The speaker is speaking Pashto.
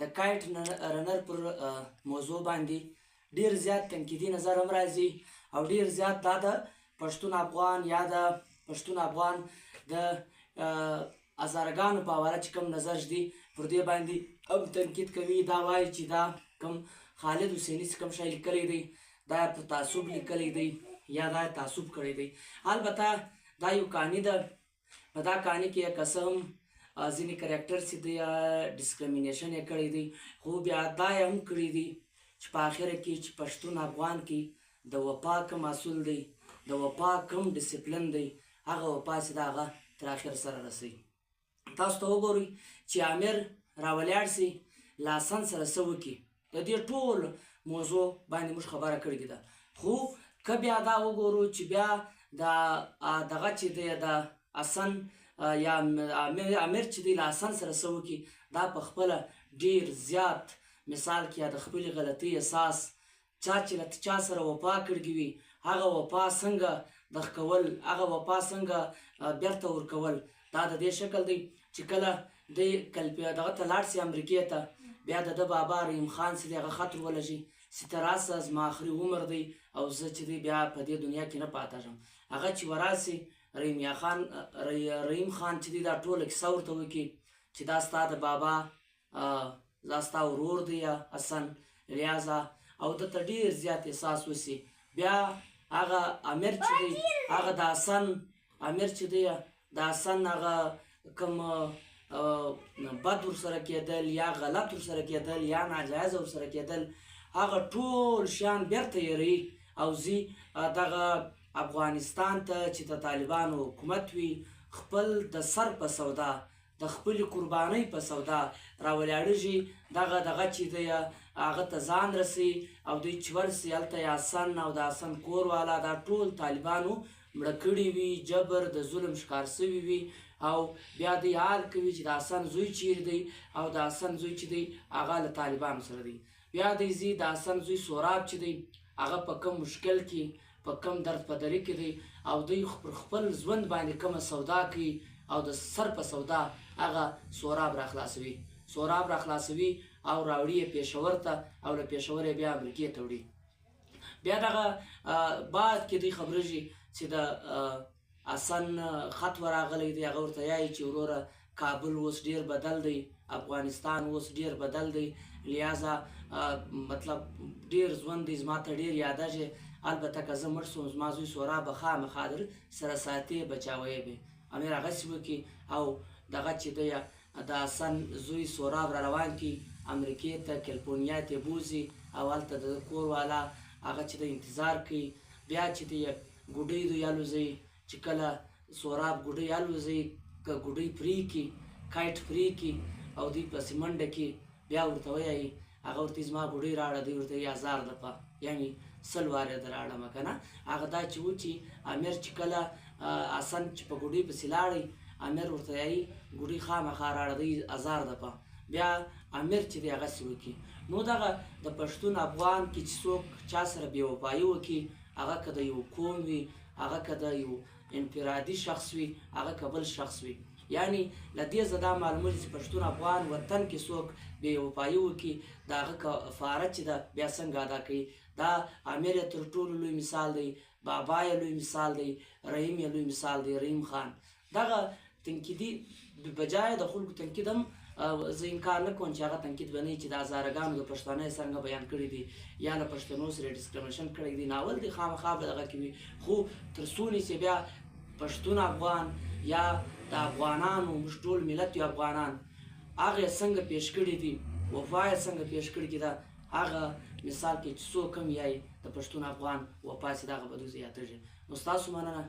د کایټ رنر پر موضوع باندې ډیر زیات تنقیدي نظر هم راځي او ډیر زیات دا د پښتون افغان یا د پښتون افغان د هزارګانو په حواله چې کوم نظر ږدي پر دې باندې هم تنقید کوي. دا وایي چې دا کوم خالد حسیني چې کوم شی لیکلی دی دا په تعصب لیکلی دی یا دا تعصب کړی دی. البته دا یو کاني ده، په دا کاني کې که څه هم ځینې کرکټر چې دی ډسکریمینیشن یې کړی دی، خو بیا دا یې هم کړی دی چې په اخره کې چې پښتون افغان کې د وفا کوم اصول دی، د وفا کوم ډسپلین دی، هغه وفا چې ده هغه تر اخر سره رسوي. تاسو ته وګورئ چې امیر راولاړ سي له حسن سره څه وکړي، د دې ټول موضوع باندې موږ خبره کړې ده. خو که بیا دا وګورو چې بیا د دغه چې دی د حسن یا امیر چې دی له حسن سره څه وکړي، دا په خپله ډیر زیات مثال کې د خپلې غلطۍ احساس، چا چې له چا سره وفا کړې وي هغه وفا څنګه دخکول، هغه وفا څنګه بیرته ورکول، دا د دې شکل دی چې کله دی دغه ته لاړ سي امریکې ته، بیا د ده بابا رحیم خان چې دی هغه خط ورولږي چې ته راسه زما اخري عمر دی او زه چې دی بیا په دې دنیا کې نه پاتېږم. هغه چې وراسي رحیم خان رحیم خان چې دی دا ټوله کیسه ورته وکړي چې دا ستا د بابا دا ستا ورور دی حسن، لهذا او ده ته ډېر زیات احساس وسي. بیا هغه امیر چې دی هغه د حسن امیر چې دی د حسن هغه کوم بد ورسره کېدل یا غلط ورسره کېدل یا ناجایز ورسره کېدل، هغه ټول شیان بیرته هېروي او ځي دغه افغانستان ته چې د طالبانو حکومت وي، خپل د سر په سودا د خپلې قربانۍ په سودا راولاړېږي. دغه دغه چې دی هغه ته ځان رسي او دوی چې ورسي هلته یې حسن او د حسن کور والا دا ټول طالبانو مړه کړي وي، جبر د ظلم ښکار سوي وي او بیا دوی حال کوي چې د حسن زوی چیرې دی او د حسن زوی چې دی هغه له طالبانو سره دی. بیا دوی ځي د حسن زوی سوراب چې دی هغه په کوم مشکل کې په کوم درد په دري کې دی او دوی پر خپل ژوند باندې کومه سودا کوي او د سر په سودا هغه سوراب را خلاصوي، سوراب را خلاصوي او راوړي یې پېښور ته او له پېښور یې بیا امریکې ته وړي. بیا دغه بعد کې دوی خبرېږي چې د حسن خط ورغلی دی، هغه ورته یایي چې وروره کابل اوس ډیر بدل دی، افغانستان اوس ډیر بدل دی، لهذا مطلب ډیر ژوند دی، زما ته ډیر یادږي، البته که زه مړ سوم زما زوی سورا به خامخا در سره ساتې بچاوی به. امیر هغسې وکړي او دغه چې دی د حسن زوی سوراب را روان کړي امریکې ته، کلیفورنیا ته یې بوځي او هلته د کور والا هغه چې دی انتظار کوي. بیا چې دی ګوډۍ دوی الوځوي، چې کله سوراب ګوډۍ الوځوي که ګوډۍ پرې کړي کایټ پرې کړي او دوی پسې منډه کړي، بیا ورته وایي هغه ورته زما ګوډۍ راوړه، دوی ورته وایي 1000 دفعه یعنی 100 وارې در راوړمه که نه. هغه دا چې و چې امیر چې کله حسن چې په ګوډۍ پسې لاړی امیر ورته وایي ګوډۍ خامخا راوړه، دوی 1000 دفعه. بیا امیر چې دی هغسې وکړي. نو دغه د پښتون افغان کې چې څوک چا سره بې وفایي وکړي، هغه که د یو قوم وي، هغه که د یو انفرادي شخص وي، هغه که بل شخص وي، یعنی له دې زه دا معلومېږي چې پښتون افغان وطن کې څوک بې وفایي وکړي د هغه کفاره چې ده بیا څنګه ادا کوي. دا امیر یې تر ټولو لوی مثال دی، بابا یې لوی مثال دی، رحیم یې لوی مثال دی، رحیم خان. دغه تنقیدي بجای د خلکو تنقید هم زه انکار نه کوم چې هغه تنقید به نه وي چې د هزارګانو د پښتانه یې څنګه بیان کړي دي یا له پښتنو سره یې ډسکریمنیشن کړی دی، ناول دی خامخا به دغه کې وي. خو تر څونې چې بیا پښتون افغان یا د افغانانو موږ ټول ملت یو افغانان هغه یې څنګه پیش کړي دي، وفا یې څنګه پیش کړي ده، هغه مثال کې چې څوک هم یایي د پښتون افغان وفا چې دغه به دوی زیاتېږي. نو ستاسو مننه.